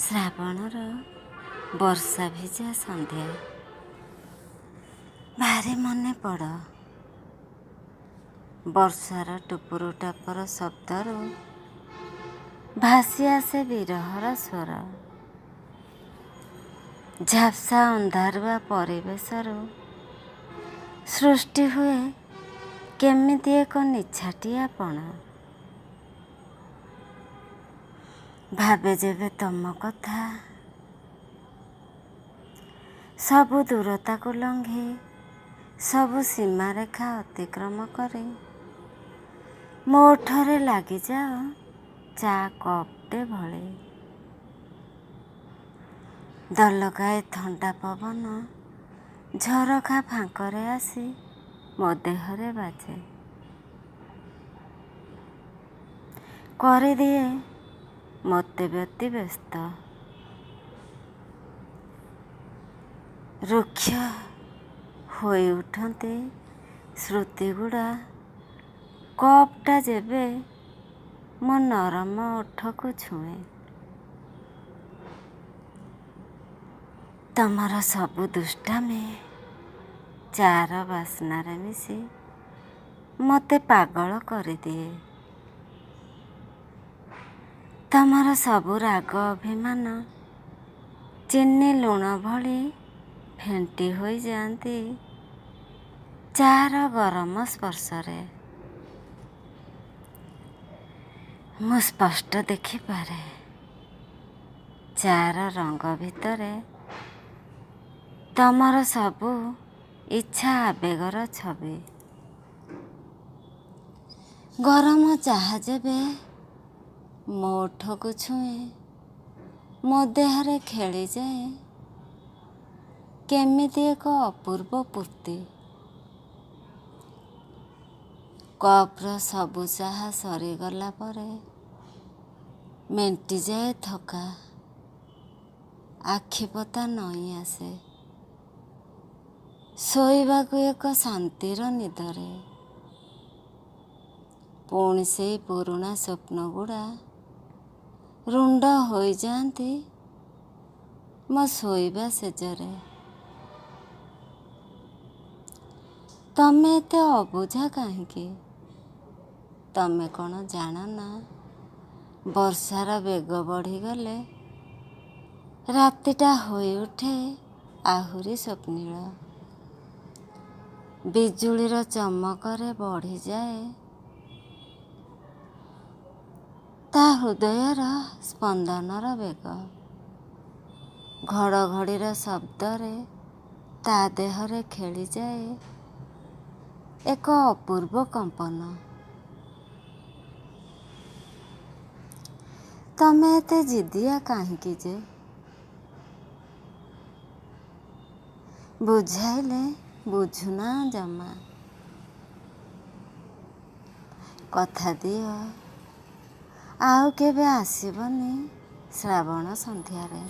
ଶ୍ରାବଣର ବର୍ଷା ଭିଜା ସନ୍ଧ୍ୟା। ଭାରି ମନେ ପଡ଼। ବର୍ଷାର ଟୁପୁରୁ ଟାପର ଶବ୍ଦରୁ ଭାସି ଆସେ ବିରହର ସ୍ୱର। ଝାପ୍ସା ଅନ୍ଧାରୁଆ ପରିବେଶରୁ ସୃଷ୍ଟି ହୁଏ କେମିତି ଏକ ନିଛାଟିଆପଣ। ଭାବେ ଯେବେ ତମ କଥା, ସବୁ ଦୂରତାକୁ ଲଙ୍ଘି, ସବୁ ସୀମାରେଖା ଅତିକ୍ରମ କରି ମୋ ଓଠରେ ଲାଗିଯାଅ ଚା କପ୍ଟେ ଭଳି। ଦଲକାଏ ଥଣ୍ଡା ପବନ ଝରକା ଫାଙ୍କରେ ଆସି ମୋ ଦେହରେ ବାଜେ, କରିଦିଏ ମୋତେ ବ୍ୟତିବ୍ୟସ୍ତ। ରୁକ୍ଷ ହୋଇଉଠନ୍ତି ଶ୍ରୁତିଗୁଡ଼ା କପ୍ଟା ଯେବେ ମୋ ନରମ ଓଠକୁ ଛୁଏଁ। ତମର ସବୁ ଦୁଷ୍ଟାମି ଚା'ର ବାସ୍ନାରେ ମିଶି ମୋତେ ପାଗଳ କରିଦିଏ। ତମର ସବୁ ରାଗ ଅଭିମାନ ଚିନି ଲୁଣ ଭଳି ଫେଣ୍ଟି ହୋଇଯାଆନ୍ତି ଚା'ର ଗରମ ସ୍ପର୍ଶରେ। ମୁଁ ସ୍ପଷ୍ଟ ଦେଖିପାରେ ଚା'ର ରଙ୍ଗ ଭିତରେ ତମର ସବୁ ଇଚ୍ଛା ଆବେଗର ଛବି। ଗରମ ଚାହା ଯେବେ ମୋ ଓଠକୁ ଛୁଏଁ, ମୋ ଦେହରେ ଖେଳିଯାଏ କେମିତି ଏକ ଅପୂର୍ବ ପୂର୍ତ୍ତି। କପ୍ର ସବୁ ଚାହା ସରିଗଲା ପରେ ମେଣ୍ଟିଯାଏ ଥକା, ଆଖିପତା ନଇଁ ଆସେ ଶୋଇବାକୁ ଏକ ଶାନ୍ତିର ନିଦରେ। ପୁଣି ସେଇ ପୁରୁଣା ସ୍ୱପ୍ନଗୁଡ଼ା ରୁଣ୍ଡ ହୋଇଯାଆନ୍ତି ମୋ ଶୋଇବା ଶେଯରେ। ତମେ ଏତେ ଅବୁଝା କାହିଁକି? ତମେ କ'ଣ ଜାଣନା ବର୍ଷାର ବେଗ ବଢ଼ିଗଲେ ରାତିଟା ହୋଇଉଠେ ଆହୁରି ସ୍ୱପ୍ନିଳ। ବିଜୁଳିର ଚମକରେ ବଢ଼ିଯାଏ ତା ହୃଦୟର ସ୍ପନ୍ଦନର ବେଗ। ଘଡ଼ଘଡ଼ିର ଶବ୍ଦରେ ତା ଦେହରେ ଖେଳିଯାଏ ଏକ ଅପୂର୍ବ କମ୍ପନ। ତମେ ଏତେ ଜିଦିଆ କାହିଁକି ଯେ? ବୁଝାଇଲେ ବୁଝୁନା ଜମା। କଥା ଦିଅ ଆଉ କେବେ ଆସିବନି ଶ୍ରାବଣ ସନ୍ଧ୍ୟାରେ।